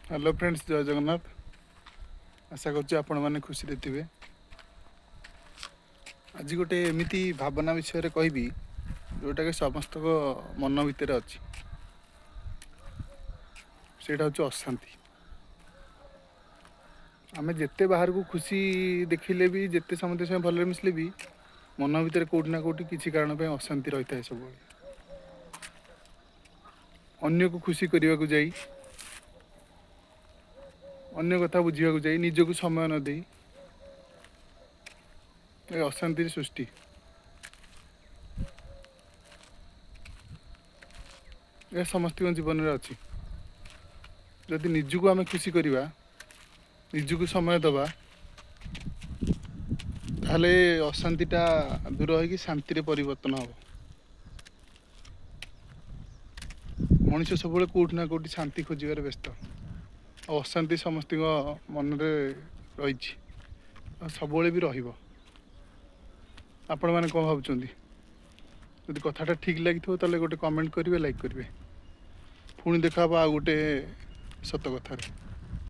Hello friends, ଜୟ ଜଗନ୍ନାଥ। ଆଶା କରୁଛି ଆପଣମାନେ ଖୁସିରେ ଥିବେ। ଆଜି ଗୋଟେ ଏମିତି ଭାବନା ବିଷୟରେ କହିବି, ଯେଉଁଟାକି ସମସ୍ତଙ୍କ ମନ ଭିତରେ ଅଛି। ସେଇଟା ହେଉଛି ଅଶାନ୍ତି। ଆମେ ଯେତେ ବାହାରକୁ ଖୁସି ଦେଖିଲେ ବି, ଯେତେ ସମସ୍ତଙ୍କ ସାଙ୍ଗେ ଭଲରେ ମିଶିଲେ ବି, ମନ ଭିତରେ କେଉଁଠି ନା କେଉଁଠି କିଛି କାରଣ ପାଇଁ ଅଶାନ୍ତି ରହିଥାଏ ସବୁବେଳେ। ଅନ୍ୟକୁ ଖୁସି କରିବାକୁ ଯାଇ, ଅନ୍ୟ କଥା ବୁଝିବାକୁ ଯାଇ, ନିଜକୁ ସମୟ ନ ଦେଇ ଏ ଅଶାନ୍ତିର ସୃଷ୍ଟି। ଏହା ସମସ୍ତଙ୍କ ଜୀବନରେ ଅଛି। ଯଦି ନିଜକୁ ଆମେ ଖୁସି କରିବା, ନିଜକୁ ସମୟ ଦେବା, ତାହେଲେ ଅଶାନ୍ତିଟା ଦୂର ହେଇକି ଶାନ୍ତିରେ ପରିବର୍ତ୍ତନ ହେବ। ମଣିଷ ସବୁବେଳେ କେଉଁଠି ନା କେଉଁଠି ଶାନ୍ତି ଖୋଜିବାରେ ବ୍ୟସ୍ତ, ଆଉ ଅଶାନ୍ତି ସମସ୍ତଙ୍କ ମନରେ ରହିଛି ଆଉ ସବୁବେଳେ ବି ରହିବ। ଆପଣମାନେ କ'ଣ ଭାବୁଛନ୍ତି? ଯଦି କଥାଟା ଠିକ୍ ଲାଗିଥିବ, ତାହେଲେ ଗୋଟେ କମେଣ୍ଟ କରିବେ, ଲାଇକ୍ କରିବେ। ପୁଣି ଦେଖା ହେବ ଆଉ ଗୋଟେ ସତ କଥାରେ।